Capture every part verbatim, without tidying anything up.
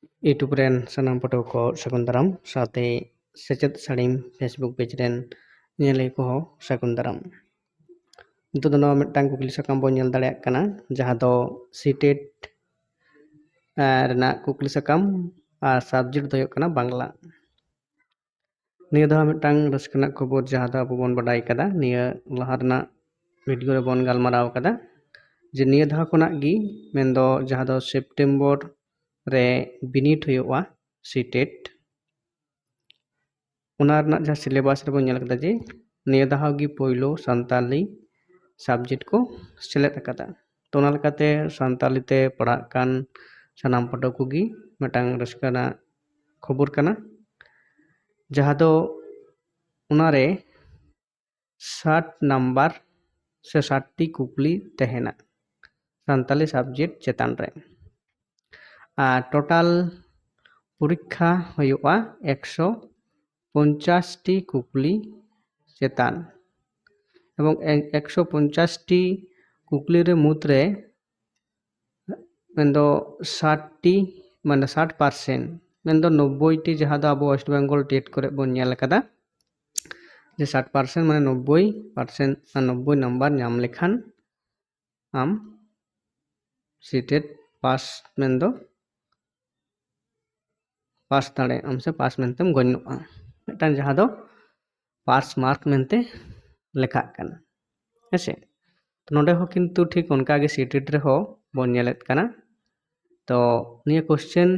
YouTube ᱨᱮᱱ ᱥᱟᱱᱟᱢ ᱯᱟᱹᱴᱷᱩᱣᱟᱹ ᱠᱚ ᱥᱟᱹᱜᱩᱱ ᱫᱟᱨᱟᱢ, ᱥᱟᱶᱛᱮ ᱥᱮᱪᱮᱫ ᱥᱟᱹᱲᱤᱢ Facebook ᱯᱮᱡᱽ ᱨᱮᱱ ᱧᱮᱞᱤᱭᱟᱹ ᱠᱚᱦᱚᱸ ᱥᱟᱹᱜᱩᱱ ᱫᱟᱨᱟᱢ᱾ ᱱᱤᱛᱚᱜ ᱫᱚ ᱱᱚᱣᱟ ᱢᱤᱫᱴᱟᱝ ᱠᱩᱠᱞᱤ ᱥᱟᱠᱟᱢ ᱵᱚᱱ ᱧᱮᱞ ᱫᱟᱲᱮᱭᱟᱜ ᱠᱟᱱᱟ, ᱡᱟᱦᱟᱸ ᱫᱚ ᱥᱤᱴᱮᱴ ᱨᱮᱱᱟᱜ ᱠᱩᱠᱞᱤ ᱥᱟᱠᱟᱢ ᱟᱨ ᱥᱟᱵᱡᱮᱠᱴ ᱫᱚ ᱦᱩᱭᱩᱜ ᱠᱟᱱᱟ ᱵᱟᱝᱞᱟ᱾ ᱱᱤᱭᱟᱹ ᱫᱷᱟᱣ ᱢᱤᱫᱴᱟᱝ ᱨᱟᱹᱥᱠᱟᱹ ᱨᱮᱱᱟᱜ ᱠᱷᱚᱵᱚᱨ, ᱡᱟᱦᱟᱸ ᱫᱚ ᱟᱵᱚ ᱵᱚᱱ ᱵᱟᱰᱟᱭ ᱠᱟᱫᱟ, ᱱᱤᱭᱟᱹ ᱞᱟᱦᱟ ᱨᱮᱱᱟᱜ ᱵᱷᱤᱰᱤᱭᱳ ᱨᱮᱵᱚᱱ ᱜᱟᱞᱢᱟᱨᱟᱣ ᱠᱟᱫᱟ, ᱡᱮ ᱱᱤᱭᱟᱹ ᱫᱷᱟᱣ ᱠᱷᱚᱱᱟᱜ ᱜᱮ, ᱢᱮᱱᱫᱚ ᱡᱟᱦᱟᱸ ᱫᱚ ᱥᱮᱯᱴᱮᱢᱵᱚᱨ ᱨᱮ ᱵᱤᱱᱤᱰ ᱦᱩᱭᱩᱜᱼᱟ ᱥᱤᱴᱮᱴ, ᱚᱱᱟ ᱨᱮᱱᱟᱜ ᱡᱟᱦᱟᱸ ᱥᱤᱞᱮᱵᱟᱥ ᱨᱮᱵᱚᱱ ᱧᱮᱞ ᱠᱟᱫᱟ ᱡᱮ ᱱᱤᱭᱟᱹ ᱫᱷᱟᱣ ᱜᱮ ᱯᱳᱭᱞᱳ ᱥᱟᱱᱛᱟᱞᱤ ᱥᱟᱵᱡᱮᱠᱴ ᱠᱚ ᱥᱮᱞᱮᱫ ᱟᱠᱟᱫᱟ᱾ ᱛᱚ, ᱚᱱᱟ ᱞᱮᱠᱟᱛᱮ ᱥᱟᱱᱛᱟᱞᱤ ᱛᱮ ᱯᱟᱲᱦᱟᱜ ᱠᱟᱱ ᱥᱟᱱᱟᱢ ᱯᱟᱹᱴᱷᱩᱣᱟᱹ ᱠᱚᱜᱮ ᱢᱤᱫᱴᱟᱝ ᱨᱟᱹᱥᱠᱟᱹ ᱨᱮᱱᱟᱜ ᱠᱷᱚᱵᱚᱨ ᱠᱟᱱᱟ, ᱡᱟᱦᱟᱸ ᱫᱚ ᱚᱱᱟᱨᱮ ᱥᱟᱴ ᱱᱟᱢᱵᱟᱨ ᱥᱮ ᱥᱟᱴ ᱴᱤ ᱠᱩᱠᱞᱤ ᱛᱟᱦᱮᱱᱟ ᱥᱟᱱᱛᱟᱞᱤ ᱥᱟᱵᱡᱮᱠᱴ ᱪᱮᱛᱟᱱ ᱨᱮ᱾ ᱟᱨ ᱴᱳᱴᱟᱞ ᱯᱚᱨᱤᱠᱠᱷᱟ ᱦᱩᱭᱩᱜᱼᱟ ᱮᱠᱥᱚ ᱯᱚᱧᱪᱟᱥ ᱴᱤ ᱠᱩᱠᱞᱤ ᱪᱮᱛᱟᱱ, ᱮᱵᱚᱝ ᱮᱠᱥᱚ ᱯᱚᱧᱪᱟᱥ ᱴᱤ ᱠᱩᱠᱞᱤ ᱨᱮ ᱢᱩᱫᱽᱨᱮ ᱢᱮᱱᱫᱚ ᱥᱟᱴ ᱴᱤ, ᱢᱟᱱᱮ ᱥᱟᱴ ᱯᱟᱨᱥᱮᱱᱴ, ᱢᱮᱱᱫᱚ ᱱᱚᱵᱵᱳᱭ ᱴᱤ, ᱡᱟᱦᱟᱸ ᱫᱚ ᱟᱵᱚ ᱳᱭᱮᱥᱴ ᱵᱮᱝᱜᱚᱞ ᱴᱮᱴ ᱠᱚᱨᱮ ᱵᱚᱱ ᱧᱮᱞ ᱟᱠᱟᱫᱟ ᱡᱮ ᱥᱟᱴ ᱯᱟᱨᱥᱮᱱᱴ, ᱢᱟᱱᱮ ᱱᱚᱵᱵᱳᱭ ᱯᱟᱨᱥᱮᱱᱴ, ᱱᱚᱵᱵᱳᱭ ᱱᱟᱢᱵᱟᱨ ᱧᱟᱢ ᱞᱮᱠᱷᱟᱱ ᱟᱢ ᱥᱤᱴᱮᱴ ᱯᱟᱥ ᱢᱮᱱᱫᱚ ᱯᱟᱥ ᱫᱟᱲᱮᱭᱟᱜ ᱟᱢ ᱥᱮ ᱯᱟᱥ ᱢᱮᱱᱛᱮᱢ ᱜᱚᱱᱱᱚᱜᱼᱟ, ᱢᱤᱫᱴᱟᱝ ᱡᱟᱦᱟᱸ ᱫᱚ ᱯᱟᱥ ᱢᱟᱨᱠ ᱢᱮᱱᱛᱮ ᱞᱮᱠᱷᱟᱜ ᱠᱟᱱᱟ᱾ ᱦᱮᱸᱥᱮ? ᱛᱚ, ᱱᱚᱰᱮ ᱦᱚᱸ ᱠᱤᱱᱛᱩ ᱴᱷᱤᱠ ᱚᱱᱠᱟ ᱜᱮ ᱥᱤᱴᱮᱴ ᱨᱮᱦᱚᱸ ᱵᱚᱱ ᱧᱮᱞᱮᱫ ᱠᱟᱱᱟ᱾ ᱛᱚ, ᱱᱤᱭᱟᱹ ᱠᱚᱥᱪᱮᱱ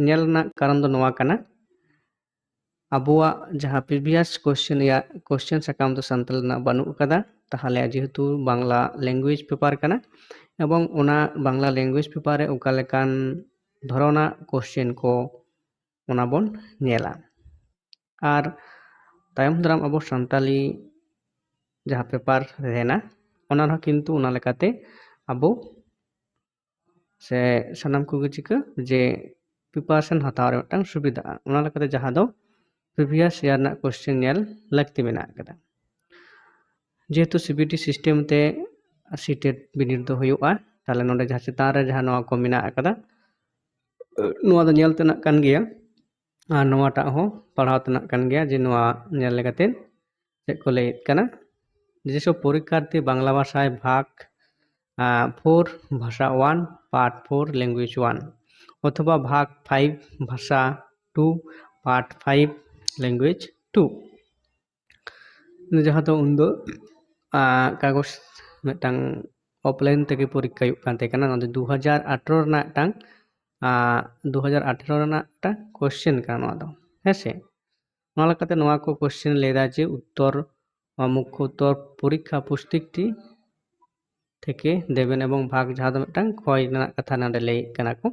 ᱧᱮᱞ ᱨᱮᱱᱟᱜ ᱠᱟᱨᱚᱱ ᱫᱚ ᱱᱚᱣᱟ ᱠᱟᱱᱟ, ᱟᱵᱚᱣᱟᱜ ᱡᱟᱦᱟᱸ ᱯᱨᱤᱵᱷᱤᱭᱟᱥ ᱠᱚᱥᱪᱮᱱ ᱨᱮᱭᱟᱜ ᱠᱚᱥᱪᱮᱱ ᱥᱟᱠᱟᱢ ᱫᱚ ᱥᱟᱱᱛᱟᱲᱤ ᱨᱮᱱᱟᱜ ᱵᱟᱹᱱᱩᱜ ᱟᱠᱟᱫᱟ, ᱛᱟᱦᱚᱞᱮ ᱡᱮᱦᱮᱛᱩ ᱵᱟᱝᱞᱟ ᱞᱮᱝᱜᱩᱭᱮᱡᱽ ᱯᱮᱯᱟᱨ ᱠᱟᱱᱟ ᱮᱵᱚᱝ ᱚᱱᱟ ᱵᱟᱝᱞᱟ ᱞᱮᱝᱜᱩᱭᱮᱡᱽ ᱯᱮᱯᱟᱨ ᱨᱮ ᱚᱠᱟ ᱞᱮᱠᱟᱱ ᱫᱷᱚᱨᱚᱱᱟᱜ ᱠᱚᱥᱪᱮᱱ ᱠᱚ, ᱚᱱᱟ ᱵᱚᱱ ᱧᱮᱞᱟ᱾ ᱟᱨ ᱛᱟᱭᱚᱢ ᱫᱟᱨᱟᱢ ᱟᱵᱚ ᱥᱟᱱᱛᱟᱞᱤ ᱡᱟᱦᱟᱸ ᱯᱮᱯᱟᱨ ᱛᱟᱦᱮᱱᱟ, ᱚᱱᱟ ᱨᱮᱦᱚᱸ ᱠᱤᱱᱛᱩ ᱚᱱᱟ ᱞᱮᱠᱟᱛᱮ ᱟᱵᱚ ᱥᱮ ᱥᱟᱱᱟᱢ ᱠᱚᱜᱮ ᱪᱤᱠᱟᱹ ᱡᱮ ᱯᱨᱤᱯᱟᱨᱮᱥᱚᱱ ᱦᱟᱛᱟᱣ ᱨᱮ ᱢᱤᱫᱴᱟᱝ ᱥᱩᱵᱤᱫᱷᱟᱜᱼᱟ᱾ ᱚᱱᱟ ᱞᱮᱠᱟᱛᱮ ᱡᱟᱦᱟᱸ ᱫᱚ ᱯᱨᱤᱵᱷᱤᱭᱟᱥ ᱤᱭᱟᱨ ᱨᱮᱱᱟᱜ ᱠᱚᱥᱪᱮᱱ ᱧᱮᱞ ᱞᱟᱹᱠᱛᱤ ᱢᱮᱱᱟᱜ ᱟᱠᱟᱫᱟ᱾ ᱡᱮᱦᱮᱛᱩ ᱥᱤᱵᱤᱴᱤ ᱥᱤᱥᱴᱮᱢ ᱛᱮ ᱥᱤᱴᱮᱴ ᱵᱤᱱᱤᱰ ᱫᱚ ᱦᱩᱭᱩᱜᱼᱟ, ᱛᱟᱦᱚᱞᱮ ᱱᱚᱰᱮ ᱡᱟᱦᱟᱸ ᱪᱮᱛᱟᱱ ᱨᱮ ᱡᱟᱦᱟᱸ ᱱᱚᱣᱟ ᱠᱚ ᱢᱮᱱᱟᱜ ᱟᱠᱟᱫᱟ, ᱱᱚᱣᱟ ᱫᱚ ᱧᱮᱞ ᱛᱮᱱᱟᱜ ᱠᱟᱱ ᱜᱮᱭᱟ, ᱟᱨ ᱱᱚᱣᱟᱴᱟᱜ ᱦᱚᱸ ᱯᱟᱲᱦᱟᱣ ᱛᱮᱱᱟᱜ ᱠᱟᱱ ᱜᱮᱭᱟ ᱡᱮ ᱱᱚᱣᱟ ᱧᱮᱞ ᱞᱮᱠᱟᱛᱮ ᱪᱮᱫ ᱠᱚ ᱞᱟᱹᱭᱮᱫ ᱠᱟᱱᱟ᱾ ᱡᱮᱥᱚᱵ ᱯᱚᱨᱤᱠᱠᱷᱟᱨᱛᱷᱤ ᱵᱟᱝᱞᱟ ᱵᱷᱟᱥᱟᱭ ᱵᱷᱟᱜᱽ ᱯᱷᱳᱨ ᱵᱷᱟᱥᱟ one, part four, language one, ᱚᱛᱷᱚᱵᱟ ᱵᱷᱟᱜᱽ ᱯᱷᱟᱭᱤᱵᱷ ᱵᱷᱟᱥᱟ two, part five, language two, ᱡᱟᱦᱟᱸ ᱫᱚ ᱩᱱᱫᱚ ᱟᱸ, ᱠᱟᱜᱚᱡᱽ ᱢᱤᱫᱴᱟᱝ ᱚᱯᱷᱞᱟᱭᱤᱱ ᱛᱮᱜᱮ ᱯᱚᱨᱤᱠᱠᱷᱟ ᱦᱩᱭᱩᱜ ᱠᱟᱱ ᱛᱟᱦᱮᱸ ᱠᱟᱱᱟ᱾ ᱱᱚᱣᱟ ᱫᱚ ᱫᱩ ᱦᱟᱡᱟᱨ ᱟᱴᱷᱨᱚ ᱨᱮᱱᱟᱜ ᱢᱤᱫᱴᱟᱝ ᱟᱸ, ᱫᱩ ᱦᱟᱡᱟᱨ ᱟᱴᱷᱨᱚ ᱨᱮᱱᱟᱜ ᱢᱤᱫᱴᱟᱝ ᱠᱚᱥᱪᱮᱱ ᱠᱟᱱᱟ ᱱᱚᱣᱟ ᱫᱚ, ᱦᱮᱸ ᱥᱮ? ᱱᱚᱣᱟ ᱞᱮᱠᱟᱛᱮ ᱱᱚᱣᱟ ᱠᱚ ᱠᱚᱥᱪᱮᱱ ᱞᱟᱹᱭ ᱮᱫᱟ ᱡᱮ ᱩᱛᱛᱚᱨ, ᱟᱸ, ᱢᱩᱠᱠᱷᱚ ᱩᱛᱛᱚᱨ ᱯᱚᱨᱤᱠᱠᱷᱟ ᱯᱩᱥᱛᱤᱠᱴᱤ ᱛᱷᱮᱠᱮ ᱫᱮᱵᱮᱱ ᱮᱵᱚᱝ ᱵᱷᱟᱜᱽ, ᱡᱟᱦᱟᱸ ᱫᱚ ᱢᱤᱫᱴᱟᱝ ᱠᱷᱚᱭ ᱨᱮᱱᱟᱜ ᱠᱟᱛᱷᱟ ᱱᱚᱰᱮ ᱞᱟᱹᱭᱮᱫ ᱠᱟᱱᱟ ᱠᱚ,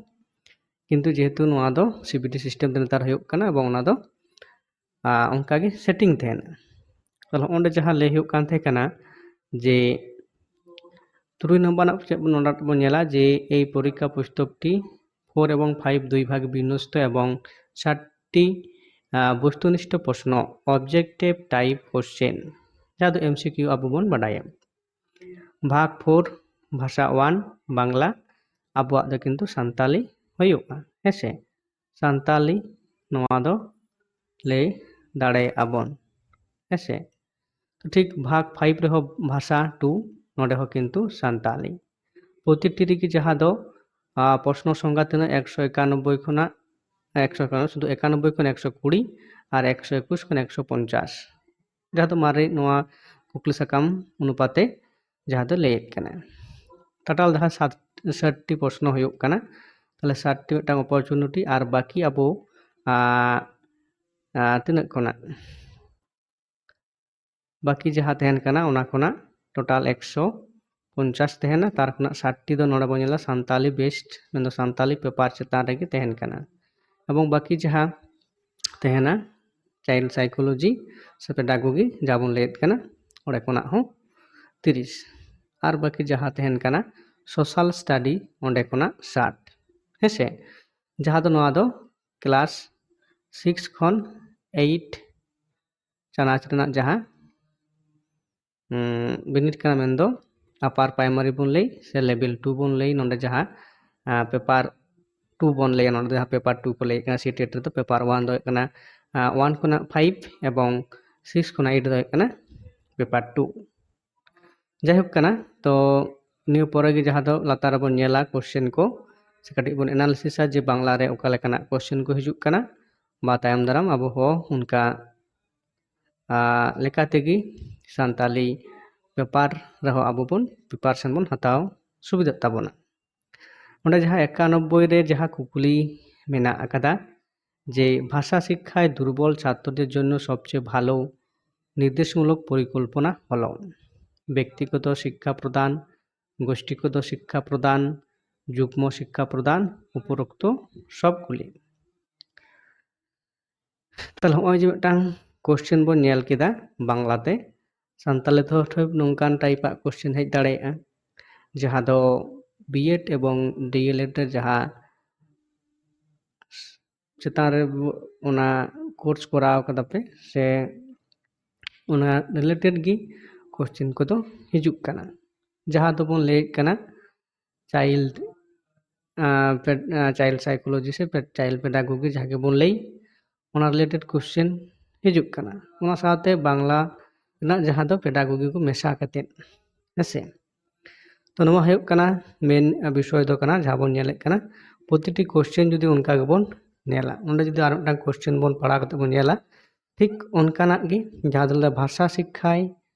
ᱠᱤᱱᱛᱩ ᱡᱮᱦᱮᱛᱩ ᱱᱚᱣᱟ ᱫᱚ ᱥᱤᱵᱤᱴᱤ ᱥᱤᱥᱴᱮᱢ ᱛᱮ ᱱᱮᱛᱟᱨ ᱦᱩᱭᱩᱜ ᱠᱟᱱᱟ ᱮᱵᱚᱝ ᱚᱱᱟ ᱫᱚ ᱟᱸ, ᱚᱱᱠᱟᱜᱮ ᱥᱮᱴᱤᱝ ᱛᱟᱦᱮᱱᱟ᱾ ᱛᱟᱦᱞᱮ ᱚᱸᱰᱮ ᱡᱟᱦᱟᱸ ᱞᱟᱹᱭ ᱦᱩᱭᱩᱜ ᱠᱟᱱ ᱛᱟᱦᱮᱸ ᱠᱟᱱᱟ ᱡᱮ ᱛᱩᱨᱩᱭ ᱱᱚᱢᱵᱚᱨ ᱨᱮᱱᱟᱜ ᱪᱮᱫ ᱵᱚᱱ, ᱱᱚᱰᱮ ᱵᱚᱱ ᱧᱮᱞᱟ ᱡᱮ ᱮᱭ ᱯᱚᱨᱤᱠᱠᱷᱟ ᱯᱩᱥᱛᱚᱠᱴᱤ ᱯᱷᱳᱨ ᱮᱵᱚᱝ ᱯᱷᱟᱭᱤᱵᱷ ᱫᱩᱭ ᱵᱷᱟᱜᱽ ᱵᱤᱱᱚᱥᱛᱚ ᱮᱵᱚᱝ ᱥᱟᱛᱴᱤ, ᱟᱸ, ᱵᱚᱥᱛᱩᱱᱤᱥᱴᱷᱚ ᱯᱨᱚᱥᱱᱚ, objective type question, ᱡᱟᱦᱟᱸ ᱫᱚ ᱮᱢᱥᱤᱠᱤᱭᱩ ᱟᱵᱚ ᱵᱚᱱ ᱵᱟᱰᱟᱭᱟ᱾ ᱵᱷᱟᱜᱽ ᱯᱷᱳᱨ ᱵᱷᱟᱥᱟ ᱳᱣᱟᱱ ᱵᱟᱝᱞᱟ, ᱟᱵᱚᱣᱟᱜ ᱫᱚ ᱠᱤᱱᱛᱩ ᱥᱟᱱᱛᱟᱞᱤ ᱦᱩᱭᱩᱜᱼᱟ, ᱦᱮᱸ ᱥᱮ? ᱥᱟᱱᱛᱟᱞᱤ ᱱᱚᱣᱟ ᱫᱚ ᱞᱟᱹᱭ ᱫᱟᱲᱮᱭᱟᱜᱼᱟ ᱵᱚᱱ, ᱦᱮᱸ ᱥᱮ? ᱴᱷᱤᱠ ᱵᱷᱟᱜᱽ ᱯᱷᱟᱭᱤᱵᱷ ᱨᱮᱦᱚᱸ ᱵᱷᱟᱥᱟ ᱴᱩ, ᱱᱚᱰᱮ ᱦᱚᱸ ᱠᱤᱱᱛᱩ ᱥᱟᱱᱛᱟᱞᱤ᱾ ᱯᱨᱚᱛᱤᱴᱤ ᱨᱮᱜᱮ ᱡᱟᱦᱟᱸ ᱫᱚ, ᱟᱸ, ᱯᱨᱚᱥᱱᱚ ᱥᱚᱝᱠᱷᱟ ᱛᱤᱱᱟᱹᱜ? ᱮᱠᱥᱚ ᱮᱠᱟᱱᱚᱵᱵᱳᱭ ᱠᱷᱚᱱᱟᱜ, ᱮᱠᱥᱚ ᱮᱠᱟᱱᱚᱵᱵᱳᱭ, ᱥᱩᱫᱷᱩ ᱮᱠᱟᱱᱚᱵᱵᱳᱭ ᱠᱷᱚᱱ ᱮᱠᱥᱚ ᱠᱩᱲᱤ ᱟᱨ ᱮᱠᱥᱚ ᱮᱠᱩᱥ ᱠᱷᱚᱱ ᱮᱠᱥᱚ ᱯᱚᱧᱪᱟᱥ, ᱡᱟᱦᱟᱸ ᱫᱚ ᱢᱟᱨᱮ ᱱᱚᱣᱟ ᱠᱩᱠᱞᱤ ᱥᱟᱠᱟᱢ ᱚᱱᱩᱯᱟᱛᱮ ᱡᱟᱦᱟᱸ ᱫᱚ ᱞᱟᱹᱭᱮᱫ ᱠᱟᱱᱟ᱾ ᱴᱳᱴᱟᱞ ᱡᱟᱦᱟᱸ ᱥᱟᱛ, ᱥᱟᱴᱴᱤ ᱯᱨᱚᱥᱱᱚ ᱦᱩᱭᱩᱜ ᱠᱟᱱᱟ, ᱛᱟᱦᱞᱮ ᱥᱟᱴᱴᱤ ᱢᱤᱫᱴᱟᱝ ᱚᱯᱚᱨᱪᱩᱱᱤᱴᱤ, ᱟᱨ ᱵᱟᱹᱠᱤ ᱟᱵᱚ, ᱟᱸ, ᱟᱸ, ᱛᱤᱱᱟᱹᱜ ᱠᱷᱚᱱᱟᱜ? ᱵᱟᱹᱠᱤ ᱡᱟᱦᱟᱸ ᱛᱟᱦᱮᱱ ᱠᱟᱱᱟ ᱚᱱᱟ ᱠᱷᱚᱱᱟᱜ ᱴᱳᱴᱟᱞ ᱮᱠᱥᱚ ᱯᱚᱧᱪᱟᱥ ᱛᱟᱦᱮᱱᱟ, ᱛᱟᱨ ᱠᱷᱚᱱᱟᱜ ᱥᱟᱴᱴᱤ ᱫᱚ ᱱᱚᱰᱮ ᱵᱚᱱ ᱧᱮᱞᱟ ᱥᱟᱱᱛᱟᱞᱤ ᱵᱮᱥᱰ, ᱢᱮᱱᱫᱚ ᱥᱟᱱᱛᱟᱞᱤ ᱯᱮᱯᱟᱨ ᱪᱮᱛᱟᱱ ᱨᱮᱜᱮ ᱛᱟᱦᱮᱱ ᱠᱟᱱᱟ᱾ ᱮᱵᱚᱝ ᱵᱟᱹᱠᱤ ᱡᱟᱦᱟᱸ ᱛᱟᱦᱮᱱᱟ ᱪᱟᱭᱤᱞᱰ ᱥᱟᱭᱠᱳᱞᱚᱡᱤ ᱥᱮ ᱯᱮᱰᱟᱜᱚᱜᱤ ᱡᱟ ᱵᱚᱱ ᱞᱟᱹᱭᱮᱫ ᱠᱟᱱᱟ, ᱚᱸᱰᱮ ᱠᱷᱚᱱᱟᱜ ᱦᱚᱸ ᱛᱤᱨᱤᱥ, ᱟᱨ ᱵᱟᱹᱠᱤ ᱡᱟᱦᱟᱸ ᱛᱟᱦᱮᱱ ᱠᱟᱱᱟ ᱥᱳᱥᱟᱞ ᱥᱴᱟᱰᱤ, ᱚᱸᱰᱮ ᱠᱷᱚᱱᱟᱜ ᱥᱟᱴ, ᱦᱮᱸ ᱥᱮ? ᱡᱟᱦᱟᱸ ᱫᱚ ᱱᱚᱣᱟ ᱫᱚ ᱠᱞᱟᱥ ᱥᱤᱠᱥ ᱠᱷᱚᱱ ᱮᱭᱤᱴ ᱪᱟᱱᱟᱪ ᱨᱮᱱᱟᱜ ᱡᱟᱦᱟᱸ, ᱩᱸ, ᱵᱤᱱᱤᱰ ᱠᱟᱱᱟ, ᱢᱮᱱᱫᱚ ᱟᱯᱟᱨ ᱯᱨᱟᱭᱢᱟᱨᱤ ᱵᱚᱱ ᱞᱟᱹᱭ ᱥᱮ ᱞᱮᱵᱮᱞ ᱴᱩ ᱵᱚᱱ ᱞᱟᱹᱭ, ᱱᱚᱰᱮ ᱡᱟᱦᱟᱸ, ᱟᱸ, ᱯᱮᱯᱟᱨ ᱴᱩ ᱵᱚᱱ ᱞᱟᱹᱭᱟ, ᱱᱚᱰᱮ ᱫᱚ ᱡᱟᱦᱟᱸ ᱯᱮᱯᱟᱨ ᱴᱩ ᱠᱚ ᱞᱟᱹᱭᱮᱫ ᱠᱟᱱᱟ ᱥᱤᱴᱮᱴ ᱨᱮᱫᱚ, ᱯᱮᱯᱟᱨ ᱳᱣᱟᱱ ᱫᱚ ᱦᱩᱭᱩᱜ ᱠᱟᱱᱟ ᱳᱣᱟᱱ ᱠᱷᱚᱱᱟᱜ ᱯᱷᱟᱭᱤᱵᱷ ᱮᱵᱚᱝ ᱥᱤᱠᱥ ᱠᱷᱚᱱᱟᱜ ᱮᱭᱤᱴ ᱫᱚ ᱦᱩᱭᱩᱜ ᱠᱟᱱᱟ ᱯᱮᱯᱟᱨ ᱴᱩ᱾ ᱡᱟᱭᱦᱳᱠ ᱠᱟᱱᱟ, ᱛᱚ ᱱᱤᱭᱟᱹ ᱯᱚᱨᱮ ᱜᱮ ᱡᱟᱦᱟᱸ ᱫᱚ ᱞᱟᱛᱟᱨ ᱨᱮᱵᱚᱱ ᱧᱮᱞᱟ ᱠᱚᱥᱪᱮᱱ ᱠᱚ, ᱥᱮ ᱠᱟᱹᱴᱤᱡ ᱵᱚᱱ ᱮᱱᱟᱞᱤᱥᱤᱥᱟ ᱡᱮ ᱵᱟᱝᱞᱟ ᱨᱮ ᱚᱠᱟ ᱞᱮᱠᱟᱱᱟᱜ ᱠᱚᱥᱪᱮᱱ ᱠᱚ ᱦᱤᱡᱩᱜ ᱠᱟᱱᱟ, ᱵᱟ ᱛᱟᱭᱚᱢ ᱫᱟᱨᱟᱢ ᱟᱵᱚ ᱦᱚᱸ ᱚᱱᱠᱟ ᱟᱨ ᱞᱮᱠᱟ ᱛᱮᱜᱮ ᱥᱟᱱᱛᱟᱞᱤ ᱯᱮᱯᱟᱨ ᱨᱮᱦᱚᱸ ᱟᱵᱚ ᱵᱚᱱ ᱯᱨᱤᱯᱟᱨᱮᱥᱚᱱ ᱵᱚᱱ ᱦᱟᱛᱟᱣ ᱥᱩᱵᱤᱫᱷᱟᱜ ᱛᱟᱵᱚᱱᱟ᱾ ᱚᱸᱰᱮ ᱡᱟᱦᱟᱸ ᱮᱠᱟᱱᱚᱵᱵᱳᱭ ᱨᱮ ᱡᱟᱦᱟᱸ ᱠᱩᱠᱞᱤ ᱢᱮᱱᱟᱜ ᱟᱠᱟᱫᱟ ᱡᱮ ᱵᱷᱟᱥᱟ ᱥᱤᱠᱠᱷᱟয় দুর্বল ছাত্রদের জন্য সবচেয়ে ভালো নির্দেশমূলক পরিকল্পনা হলো ব্যক্তিগত শিক্ষা প্রদান, গোষ্ঠীগত শিক্ষা প্রদান, যুগ্ম শিক্ষা প্রদান, উপরোক্ত সবগুলি। ᱛᱟᱦᱞᱮ ᱦᱚᱸᱜᱼᱚᱭ ᱡᱮ ᱢᱤᱫᱴᱟᱝ ᱠᱚᱥᱪᱮᱱ ᱵᱚᱱ ᱧᱮᱞ ᱠᱮᱫᱟ ᱵᱟᱝᱞᱟᱛᱮ, ᱥᱟᱱᱛᱟᱲᱤ ᱛᱮᱦᱚᱸ ᱴᱷᱤᱠ ᱱᱚᱝᱠᱟᱱ ᱴᱟᱭᱤᱯᱟᱜ ᱠᱚᱥᱪᱮᱱ ᱦᱮᱡ ᱫᱟᱲᱮᱭᱟᱜᱼᱟ, ᱡᱟᱦᱟᱸ ᱫᱚ ᱵᱤᱭᱮᱰ ᱮᱵᱚᱝ ᱰᱤᱮᱞᱮᱰ ᱨᱮ ᱡᱟᱦᱟᱸ ᱪᱮᱛᱟᱱ ᱨᱮ ᱵᱚ-, ᱚᱱᱟ ᱠᱳᱨᱥ ᱠᱚᱨᱟᱣ ᱠᱟᱫᱟ ᱯᱮ ᱥᱮ ᱚᱱᱟ ᱨᱤᱞᱮᱴᱮᱰ ᱜᱮ ᱠᱚᱥᱪᱮᱱ ᱠᱚᱫᱚ ᱦᱤᱡᱩᱜ ᱠᱟᱱᱟ, ᱡᱟᱦᱟᱸ ᱫᱚᱵᱚᱱ ᱞᱟᱹᱭᱮᱫ ᱠᱟᱱᱟ ᱪᱟᱭᱤᱞᱰ ᱪᱟᱭᱤᱞᱰ ᱥᱟᱭᱠᱳᱞᱚᱡᱤ ᱥᱮ ᱪᱟᱭᱤᱞᱰ ᱯᱮᱰᱟᱜᱚᱜᱤ ᱡᱟᱦᱟᱸ ᱜᱮᱵᱚᱱ ᱞᱟᱹᱭ, ᱚᱱᱟ ᱨᱤᱞᱮᱴᱮᱰ ᱠᱚᱥᱪᱮᱱ ᱦᱤᱡᱩᱜ ᱠᱟᱱᱟ᱾ ᱚᱱᱟ ᱥᱟᱶᱛᱮ ᱵᱟᱝᱞᱟ ᱨᱮᱱᱟᱜ ᱡᱟᱦᱟᱸ ᱫᱚ ᱯᱮᱰᱟᱜᱚᱜᱤ ᱠᱚ ᱢᱮᱥᱟ ᱠᱟᱛᱮᱫ, ᱦᱮᱸᱥᱮ᱾ ᱛᱚ ᱱᱚᱣᱟ ᱦᱩᱭᱩᱜ ᱠᱟᱱᱟ ᱢᱮᱱ ᱵᱤᱥᱚᱭ ᱫᱚ ᱠᱟᱱᱟ, ᱡᱟᱦᱟᱸ ᱵᱚᱱ ᱧᱮᱞᱮᱫ ᱠᱟᱱᱟ ᱯᱨᱚᱛᱤᱴᱤ ᱠᱚᱥᱪᱮᱱ ᱡᱩᱫᱤ ᱚᱱᱠᱟ ᱜᱮᱵᱚᱱ ᱧᱮᱞᱟ, ᱚᱸᱰᱮ ᱡᱩᱫᱤ ᱟᱨ ᱢᱤᱫᱴᱟᱝ ᱠᱚᱥᱪᱮᱱ ᱵᱚᱱ ᱯᱟᱲᱦᱟᱣ ᱠᱟᱛᱮ ᱵᱚᱱ ᱧᱮᱞᱟ, ᱴᱷᱤᱠ ᱚᱱᱠᱟᱱᱟᱜ ᱜᱮ, ᱡᱟᱦᱟᱸ ᱫᱚ ᱞᱟᱹᱭ ᱫᱟ ᱵᱷᱟᱥᱟ ᱥᱤᱠᱠᱷᱟয়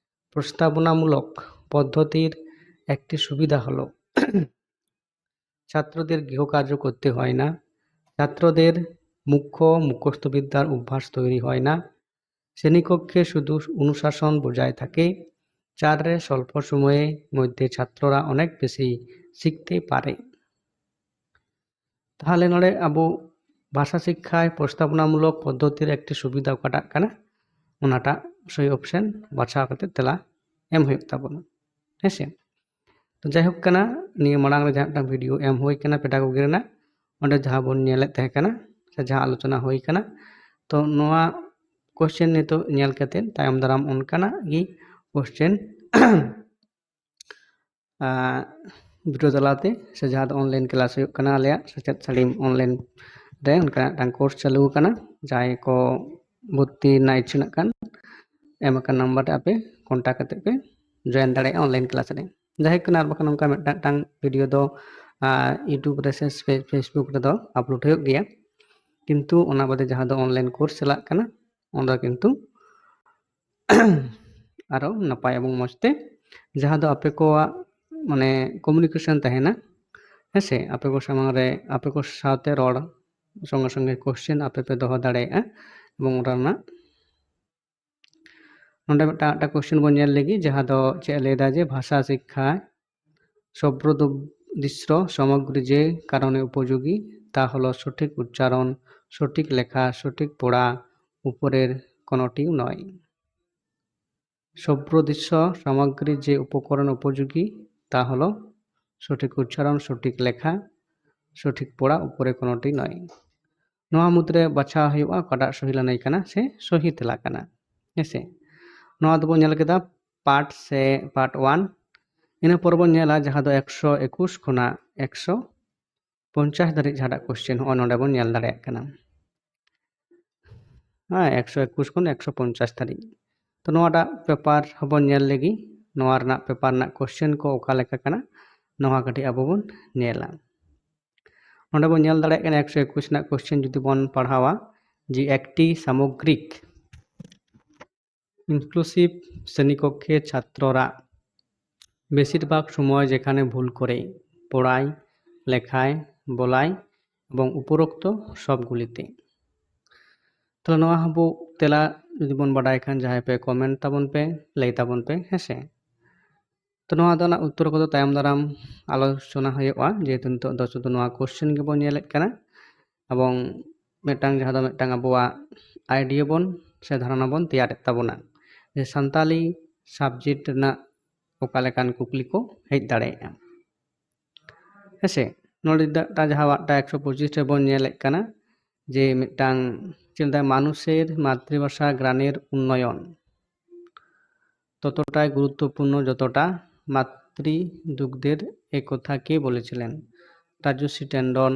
প্রস্তাবনামূলক পদ্ধতির একটি সুবিধা হলো ছাত্রদের গৃহকার্য করতে হয় না, ছাত্রদের মুখ্য মুখস্থ বিদ্যার অভ্যাস তৈরি হয় না, শ্রেণীকক্ষে শুধু অনুশাসন বজায় থাকে, চার রে স্বল্প সময়ে মধ্যে ছাত্ররা অনেক বেশি শিখতে পারে। ᱛᱟᱦᱚᱞᱮ ᱱᱚᱰᱮ ᱟᱵᱚ ᱵᱷᱟᱥᱟ ᱥᱤᱠᱠᱷᱟᱭ ᱯᱨᱚᱥᱛᱟᱵᱚᱱᱟᱢᱩᱞᱚᱠ ᱯᱚᱫᱽᱫᱷᱚᱛᱤ ᱨᱮ ᱮᱠᱴᱤ ᱥᱩᱵᱤᱫᱷᱟ ᱚᱠᱟᱴᱟᱜ ᱠᱟᱱᱟ, ᱚᱱᱟᱴᱟᱜ ᱥᱚᱦᱤ ᱚᱯᱥᱮᱱ ᱵᱟᱪᱷᱟᱣ ᱠᱟᱛᱮ ᱛᱮᱞᱟ ᱮᱢ ᱦᱩᱭᱩᱜ ᱛᱟᱵᱚᱱᱟ, ᱦᱮᱸ ᱥᱮ᱾ ᱛᱚ ᱡᱟᱭᱦᱳᱠ ᱠᱟᱱᱟ, ᱱᱤᱭᱟᱹ ᱢᱟᱲᱟᱝ ᱨᱮ ᱡᱟᱦᱟᱸ ᱢᱤᱫᱴᱟᱝ ᱵᱷᱤᱰᱤᱭᱳ ᱮᱢ ᱦᱩᱭ ᱠᱟᱱᱟ ᱯᱮᱰᱟᱜᱚᱜᱤ ᱨᱮᱱᱟᱜ, ᱚᱸᱰᱮ ᱡᱟᱦᱟᱸ ᱵᱚᱱ ᱧᱮᱞᱮᱫ ᱛᱟᱦᱮᱸ ᱠᱟᱱᱟ ᱥᱮ ᱡᱟᱦᱟᱸ ᱟᱞᱳᱪᱚᱱᱟ ᱦᱩᱭ ᱠᱟᱱᱟ, ᱛᱚ ᱱᱚᱣᱟ ᱠᱚᱥᱪᱮᱱ ᱱᱤᱛᱚᱜ ᱧᱮᱞ ᱠᱟᱛᱮ ᱛᱟᱭᱚᱢ ᱫᱟᱨᱟᱢ ᱚᱱᱠᱟᱱᱟᱜ ᱜᱮ ᱠᱚᱥᱪᱮᱱ ᱟᱸ, video ᱛᱟᱞᱟᱛᱮ, ᱥᱮ ᱡᱟᱦᱟᱸ ᱫᱚ online class ᱦᱩᱭᱩᱜ ᱠᱟᱱᱟ ᱟᱞᱮᱭᱟᱜ ᱥᱮᱪᱮᱫ ᱥᱟᱹᱲᱤᱢ online ᱨᱮ, ᱚᱱᱠᱟᱱᱟᱜ ᱢᱤᱫᱴᱟᱝ course ᱪᱟᱹᱞᱩ ᱟᱠᱟᱱᱟ᱾ ᱡᱟᱦᱟᱸᱭ ᱠᱚ ᱵᱷᱚᱨᱛᱤ ᱨᱮᱱᱟᱜ ᱤᱪᱪᱷᱟᱹ ᱢᱮᱱᱟᱜ ᱠᱷᱟᱱ, ᱮᱢ ᱟᱠᱟᱱ number ᱨᱮ ᱟᱯᱮ contact ᱠᱟᱛᱮ ᱯᱮ join ᱫᱟᱲᱮᱭᱟᱜᱼᱟ online class ᱨᱮ᱾ ᱡᱟᱭᱦᱳᱠ ᱠᱟᱱᱟ, ᱟᱨ ᱵᱟᱠᱷᱟᱱ ᱚᱱᱠᱟ ᱢᱤᱫᱴᱟᱝ ᱢᱤᱫᱴᱟᱝ video ᱫᱚ, ᱟᱨ, YouTube ᱨᱮ ᱥᱮ ᱯᱷᱮ-, Facebook ᱨᱮᱫᱚ upload ᱦᱩᱭᱩᱜ ᱜᱮᱭᱟ, ᱠᱤᱱᱛᱩ ᱚᱱᱟ ᱵᱟᱫᱮ ᱡᱟᱦᱟᱸ ᱫᱚ online course ᱪᱟᱞᱟᱜ ᱠᱟᱱᱟ, ᱚᱸᱰᱮ ᱠᱤᱱᱛᱩ ᱟᱨᱚ ᱱᱟᱯᱟᱭ ᱮᱵᱚᱝ ᱢᱚᱡᱽ ᱛᱮ ᱡᱟᱦᱟᱸ ᱫᱚ ᱟᱯᱮ ᱠᱚᱣᱟᱜ ᱢᱟᱱᱮ communication ᱛᱟᱦᱮᱱᱟ, ᱦᱮᱸ ᱥᱮ, ᱟᱯᱮ ᱠᱚ ᱥᱟᱢᱟᱝ ᱨᱮ ᱟᱯᱮ ᱠᱚ ᱥᱟᱶᱛᱮ ᱨᱚᱲ ᱥᱚᱸᱜᱮ ᱥᱚᱸᱜᱮ question ᱟᱯᱮ ᱯᱮ ᱫᱚᱦᱚ ᱫᱟᱲᱮᱭᱟᱜᱼᱟ᱾ ᱮᱵᱚᱝ ᱚᱱᱟ ᱨᱮᱱᱟᱜ ᱱᱚᱰᱮ ᱢᱤᱫᱴᱟᱝ, ᱢᱤᱫᱴᱟᱝ question ᱵᱚᱱ ᱧᱮᱞ ᱞᱮᱜᱮ, ᱡᱟᱦᱟᱸ ᱫᱚ ᱪᱮᱫ ᱮ ᱞᱟᱹᱭᱫᱟ ᱡᱮ ᱵᱷᱟᱥᱟ ᱥᱤᱠᱠᱷᱟ ᱥᱚᱵᱽᱨᱚᱫᱩᱫᱽᱫᱤᱥᱥᱚ ᱥᱟᱢᱚᱜᱽᱨᱤ ᱡᱮ ᱠᱟᱨᱚᱱᱮ ᱩᱯᱚᱡᱳᱜᱤ, তা হলো সঠিক উচ্চারণ, সঠিক লেখা, সঠিক পড়া, উপরের কোনোটিও নয়। সব্রদৃশ্য সামগ্রী যে উপকরণ উপযোগী, তা হলো সঠিক উচ্চারণ, সঠিক লেখা, সঠিক পড়া, উপরে কোনোটি নয়। ᱱᱚᱣᱟ ᱢᱩᱫᱽᱨᱮ ᱵᱟᱪᱷᱟᱣ ᱦᱩᱭᱩᱜᱼᱟ ᱚᱠᱟᱴᱟᱜ ᱥᱚᱦᱤ ᱞᱟᱹᱱᱟᱹᱭ ᱠᱟᱱᱟ ᱥᱮ ᱥᱚᱦᱤ ᱛᱮᱞᱟ ᱠᱟᱱᱟ, ᱦᱮᱸ ᱥᱮ᱾ ᱱᱚᱣᱟ ᱫᱚᱵᱚᱱ ᱧᱮᱞ ᱠᱮᱫᱟ part ᱥᱮ part one᱾ ᱤᱱᱟᱹ ᱯᱚᱨ ᱵᱚᱱ ᱧᱮᱞᱟ ᱡᱟᱦᱟᱸ ᱫᱚ ᱮᱠᱥᱚ ᱮᱠᱩᱥ ᱠᱷᱚᱱᱟᱜ ᱮᱠᱥᱚ ᱯᱚᱧᱪᱟᱥ ᱫᱷᱟᱹᱨᱤᱡ ᱡᱟᱦᱟᱸᱴᱟᱜ question ᱦᱚᱸᱜᱼᱚᱭ ᱱᱚᱰᱮ ᱵᱚᱱ ᱧᱮᱞ ᱫᱟᱲᱮᱭᱟᱜ ᱠᱟᱱᱟ᱾ ᱦᱮᱸ, ᱮᱠᱥᱚ ᱮᱠᱩᱥ ᱠᱷᱚᱱ ᱮᱠᱥᱚ ᱯᱚᱧᱪᱟᱥ ᱫᱷᱟᱹᱨᱤᱡ᱾ ᱛᱚ ᱱᱚᱣᱟᱴᱟᱜ paper ᱦᱚᱸᱵᱚᱱ ᱧᱮᱞ ᱞᱮᱜᱮ, ᱱᱚᱣᱟ ᱨᱮᱱᱟᱜ paper ᱨᱮᱱᱟᱜ question ᱠᱚ ᱚᱠᱟ ᱞᱮᱠᱟ ᱠᱟᱱᱟ, ᱱᱚᱣᱟ ᱠᱟᱹᱴᱤᱡ ᱟᱵᱚ ᱵᱚᱱ ᱧᱮᱞᱟ᱾ ᱱᱚᱰᱮ ᱵᱚᱱ ᱧᱮᱞ ᱫᱟᱲᱮᱭᱟᱜ ᱠᱟᱱᱟ ᱮᱠᱥᱚ ᱮᱠᱩᱥ ᱨᱮᱱᱟᱜ question ᱡᱩᱫᱤ ᱵᱚᱱ ᱯᱟᱲᱦᱟᱣᱟ, ᱡᱮ ᱮᱠᱴᱤ ᱥᱟᱢᱚᱜᱽᱨᱤᱠ inclusive শ্রেণীকক্ষে ছাত্ররা বেশিরভাগ সময় যেখানে ভুল করে পড়ায়, লেখায়, বলায় এবং উপরোক্ত সবগুলিতে। ᱛᱟᱦᱞᱮ ᱱᱚᱣᱟ ᱦᱚᱸᱵᱚ ᱛᱮᱞᱟ ᱡᱩᱫᱤ ᱵᱚᱱ ᱵᱟᱰᱟᱭ ᱠᱷᱟᱱ ᱡᱟᱦᱟᱸᱭ ᱯᱮ comment ᱛᱟᱵᱚᱱ ᱯᱮ, ᱞᱟᱹᱭ ᱛᱟᱵᱚᱱ ᱯᱮ, ᱦᱮᱸ ᱥᱮ᱾ ᱛᱚ ᱱᱚᱣᱟ ᱫᱚ ᱱᱟᱜ ᱩᱛᱛᱚᱨ ᱠᱚᱫᱚ ᱛᱟᱭᱚᱢ ᱫᱟᱨᱟᱢ ᱟᱞᱳᱪᱚᱱᱟ ᱦᱩᱭᱩᱜᱼᱟ, ᱡᱮᱦᱮᱛᱩ ᱱᱤᱛᱚᱜ ᱫᱚ ᱥᱩᱫᱷᱩ ᱱᱚᱣᱟ question ᱜᱮᱵᱚᱱ ᱧᱮᱞᱮᱫ ᱠᱟᱱᱟ᱾ ᱮᱵᱚᱝ ᱢᱤᱫᱴᱟᱝ ᱡᱟᱦᱟᱸ ᱫᱚ ᱢᱤᱫᱴᱟᱝ ᱟᱵᱚᱣᱟᱜ idea ᱵᱚᱱ ᱥᱮ ᱫᱷᱟᱨᱚᱱᱟ ᱵᱚᱱ ᱛᱮᱭᱟᱨᱮᱫ ᱛᱟᱵᱚᱱᱟ ᱡᱮ ᱥᱟᱱᱛᱟᱞᱤ subject ᱨᱮᱱᱟᱜ ᱚᱠᱟ ᱞᱮᱠᱟᱱ ᱠᱩᱠᱞᱤ ᱠᱚ ᱦᱮᱡ ᱫᱟᱲᱮᱭᱟᱜᱼᱟ᱾ ᱦᱮᱸᱥᱮ, ᱱᱚᱰᱮ ᱫᱟ-, ᱫᱟ-, ᱡᱟᱦᱟᱸ ᱢᱤᱫᱴᱟᱝ ᱮᱠᱥᱚ ᱯᱚᱸᱪᱤᱥ ᱨᱮᱵᱚᱱ ᱧᱮᱞᱮᱫ ᱠᱟᱱᱟ ᱡᱮ ᱢᱤᱫᱴᱟᱝ ᱪᱮᱫ ᱞᱮᱠᱟ ᱢᱟᱱᱩᱥᱮᱨ ᱢᱟᱛᱨᱤᱵᱷᱟᱥᱟ ᱜᱨᱟᱱᱮᱨ ᱩᱱᱱᱚᱭᱚᱱ ᱛᱚᱛᱚᱴᱟᱭ ᱜᱩᱨᱩᱛᱛᱚᱯᱩᱨᱱᱚ ᱡᱚᱛᱚᱴᱟ ᱢᱟᱛᱨᱤ ᱫᱩᱜᱽᱫᱷᱮᱨ ᱮ ᱠᱚᱛᱷᱟ ᱠᱮ ᱵᱚᱞᱮᱪᱷᱤᱞᱮᱱ? ᱨᱟᱡᱩ ᱥᱤ ᱴᱮᱱᱰᱚᱱ,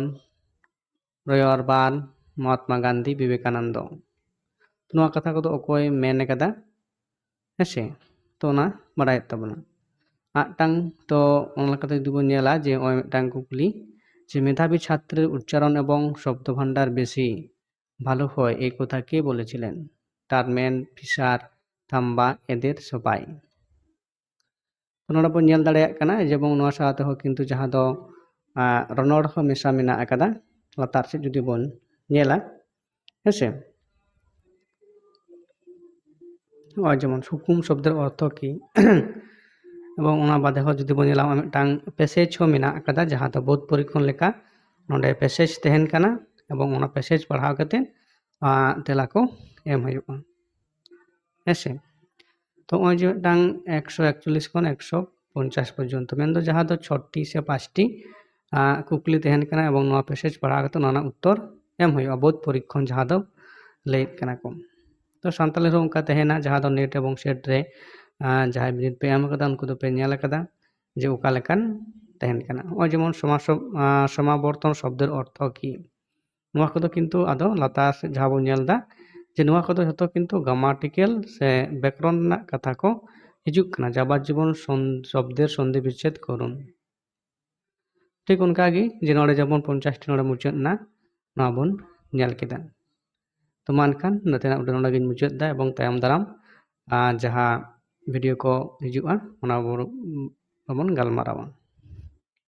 ᱨᱚᱭᱚᱨ ᱵᱟᱨ, ᱢᱚᱦᱟᱛᱢᱟ ᱜᱟᱱᱫᱷᱤ, ᱵᱤᱵᱮᱠᱟᱱᱚᱱᱫᱚ᱾ ᱱᱚᱣᱟ ᱠᱟᱛᱷᱟ ᱠᱚᱫᱚ ᱚᱠᱚᱭ ᱢᱮᱱ ᱟᱠᱟᱫᱟ? ᱦᱮᱸᱥᱮ, ᱛᱚ ᱚᱱᱟ ᱵᱟᱰᱟᱭᱚᱜ ᱛᱟᱵᱚᱱᱟ᱾ ᱢᱤᱫᱴᱟᱝ ᱛᱚ ᱚᱱᱟ ᱞᱮᱠᱟᱛᱮ ᱡᱩᱫᱤ ᱵᱚᱱ ᱧᱮᱞᱟ ᱡᱮ ᱱᱚᱜᱼᱚᱭ ᱢᱤᱫᱴᱟᱝ ᱠᱩᱠᱞᱤ ᱡᱮ ᱢᱮᱫᱷᱟᱵᱤ ᱪᱷᱟᱛᱨᱚ ᱩᱪᱪᱟᱨᱚᱱ ᱮᱵᱚᱝ ᱥᱚᱵᱫᱚ ᱵᱷᱟᱱᱰᱟᱨ ᱵᱮᱥᱤ ᱵᱷᱟᱞᱚ ᱦᱚᱭ ᱮ ᱠᱚᱛᱷᱟ ᱠᱮ ᱵᱚᱞᱮᱪᱷᱤᱞᱮᱱ? ᱴᱟᱨᱢᱮᱱ, ᱯᱷᱤᱥᱟᱨ, ᱛᱷᱟᱢᱵᱟ, ᱮᱫᱮᱨ, ᱥᱚᱯᱟᱭ᱾ ᱛᱚ ᱱᱚᱰᱮ ᱵᱚᱱ ᱧᱮᱞ ᱫᱟᱲᱮᱭᱟᱜ ᱠᱟᱱᱟ ᱡᱮ ᱮᱵᱚᱝ ᱱᱚᱣᱟ ᱥᱟᱶ ᱛᱮᱦᱚᱸ ᱠᱤᱱᱛᱩ ᱡᱟᱦᱟᱸ ᱫᱚ ᱟᱸ, ᱨᱚᱱᱚᱲ ᱦᱚᱸ ᱢᱮᱥᱟ ᱢᱮᱱᱟᱜ ᱟᱠᱟᱫᱟ᱾ ᱞᱟᱛᱟᱨ ᱥᱮᱫ ᱡᱩᱫᱤ ᱵᱚᱱ ᱧᱮᱞᱟ, ᱦᱮᱸᱥᱮ, ᱱᱚᱜᱼᱚᱭ ᱡᱮᱢᱚᱱ ᱦᱩᱠᱩᱢ ᱥᱚᱵᱫᱚᱨ ᱚᱨᱛᱷᱚ ᱠᱤ, ᱮᱵᱚᱝ ᱚᱱᱟ ᱵᱟᱫᱮ ᱦᱚᱸ ᱡᱩᱫᱤ ᱵᱚᱱ ᱧᱮᱞᱟ ᱱᱚᱜᱼᱚᱭ ᱢᱤᱫᱴᱟᱝ ᱯᱮᱥᱮᱡᱽ ᱦᱚᱸ ᱢᱮᱱᱟᱜ ᱟᱠᱟᱫᱟ ᱡᱟᱦᱟᱸ ᱫᱚ ᱵᱳᱫᱷ ᱯᱚᱨᱤᱠᱠᱷᱚᱱ ᱞᱮᱠᱟ ᱱᱚᱰᱮ ᱯᱮᱥᱮᱡᱽ ᱛᱟᱦᱮᱱ ᱠᱟᱱᱟ ᱮᱵᱚᱝ ᱚᱱᱟ ᱯᱮᱥᱮᱡᱽ ᱯᱟᱲᱦᱟᱣ ᱠᱟᱛᱮ ᱟᱸ, ᱛᱮᱞᱟ ᱠᱚ ᱮᱢ ᱦᱩᱭᱩᱜᱼᱟ, ᱦᱮᱸᱥᱮ᱾ ᱛᱚ ᱱᱚᱜᱼᱚᱭ ᱡᱮ ᱢᱤᱫᱴᱟᱝ ᱮᱠᱥᱚ ᱮᱠᱪᱚᱞᱞᱤᱥ ᱠᱷᱚᱱ ᱮᱠᱥᱚ ᱯᱚᱧᱪᱟᱥ ᱯᱚᱨᱡᱚᱱᱛᱚ, ᱢᱮᱱᱫᱚ ᱡᱟᱦᱟᱸ ᱫᱚ ᱪᱷᱚᱴᱤ ᱥᱮ ᱯᱟᱸᱪᱴᱤ ᱟᱸ, ᱠᱩᱠᱞᱤ ᱛᱟᱦᱮᱱ ᱠᱟᱱᱟ ᱮᱵᱚᱝ ᱱᱚᱣᱟ ᱯᱮᱥᱮᱡᱽ ᱯᱟᱲᱦᱟᱣ ᱠᱟᱛᱮ ᱚᱱᱟ ᱨᱮᱱᱟᱜ ᱩᱛᱛᱚᱨ ᱮᱢ ᱦᱩᱭᱩᱜᱼᱟ, ᱵᱳᱫᱷ ᱯᱚᱨᱤᱠᱠᱷᱚᱱ ᱡᱟᱦᱟᱸ ᱫᱚ ᱞᱟᱹᱭᱮᱫ ᱠᱟᱱᱟ ᱠᱚ᱾ ᱛᱚ ᱥᱟᱱᱛᱟᱲᱤ ᱨᱮᱦᱚᱸ ᱚᱱᱠᱟ ᱛᱟᱦᱮᱱᱟ ᱡᱟᱦᱟᱸ ᱫᱚ ᱱᱮᱴ ᱮᱵᱚᱝ ᱥᱮᱴ ᱨᱮ ᱟᱸ, ᱡᱟᱦᱟᱸᱭ ᱵᱤᱱᱤᱰ ᱯᱮ ᱮᱢ ᱟᱠᱟᱫᱟ ᱩᱱᱠᱩ ᱫᱚᱯᱮ ᱧᱮᱞ ᱟᱠᱟᱫᱟ ᱡᱮ ᱚᱠᱟ ᱞᱮᱠᱟᱱ ᱛᱟᱦᱮᱱ ᱠᱟᱱᱟ᱾ ᱱᱚᱜᱼᱚᱭ ᱡᱮᱢᱚᱱ ᱥᱚᱢᱟᱥᱚ-, ᱟᱸ, ᱥᱚᱢᱟᱵᱚᱨᱛᱚᱱ ᱥᱚᱵᱫᱚᱨ ᱚᱨᱛᱷᱚ ᱠᱤ? ᱱᱚᱣᱟ ᱠᱚᱫᱚ ᱠᱤᱱᱛᱩ ᱟᱫᱚ ᱞᱟᱛᱟᱨ ᱥᱮᱫ ᱡᱟᱦᱟᱸ ᱵᱚᱱ ᱧᱮᱞ ᱮᱫᱟ ᱡᱮ ᱱᱚᱣᱟ ᱠᱚᱫᱚ ᱡᱷᱚᱛᱚ ᱠᱤᱱᱛᱩ ᱜᱨᱟᱢᱟᱴᱤᱠᱟᱞ ᱥᱮ ᱵᱮᱠᱨᱚᱱ ᱨᱮᱱᱟᱜ ᱠᱟᱛᱷᱟ ᱠᱚ ᱦᱤᱡᱩᱜ ᱠᱟᱱᱟ᱾ ᱡᱟᱵᱟᱨ ᱡᱤᱵᱚᱱ ᱥᱚᱱ-, ᱥᱚᱵᱫᱮᱨ ᱥᱚᱱᱫᱷᱤ ᱵᱤᱪᱪᱷᱮᱫ ᱠᱚᱨᱩᱱ᱾ ᱴᱷᱤᱠ ᱚᱱᱠᱟᱜᱮ ᱡᱮ ᱱᱚᱰᱮ ᱡᱮᱢᱚᱱ ᱯᱚᱧᱪᱟᱥ ᱴᱤ ᱱᱚᱰᱮ ᱢᱩᱪᱟᱹᱫ ᱮᱱᱟ, ᱱᱚᱣᱟ ᱵᱚᱱ ᱧᱮᱞ ᱠᱮᱫᱟ᱾ ᱛᱚ ᱢᱟ ᱮᱱᱠᱷᱟᱱ ᱱᱚᱛᱮᱱᱟᱜ ᱩᱰᱟᱹᱱ ᱱᱚᱰᱮ ᱜᱤᱧ ᱢᱩᱪᱟᱹᱫ ᱮᱫᱟ ᱮᱵᱚᱝ ᱛᱟᱭᱚᱢ ᱫᱟᱨᱟᱢ ᱟᱨ ᱡᱟᱦᱟᱸ ᱵᱷᱤᱰᱤᱭᱳ ᱠᱚ ᱦᱤᱡᱩᱜᱼᱟ ᱚᱱᱟ ᱵᱚᱱ, ᱵᱚᱱ ᱜᱟᱞᱢᱟᱨᱟᱣᱟ᱾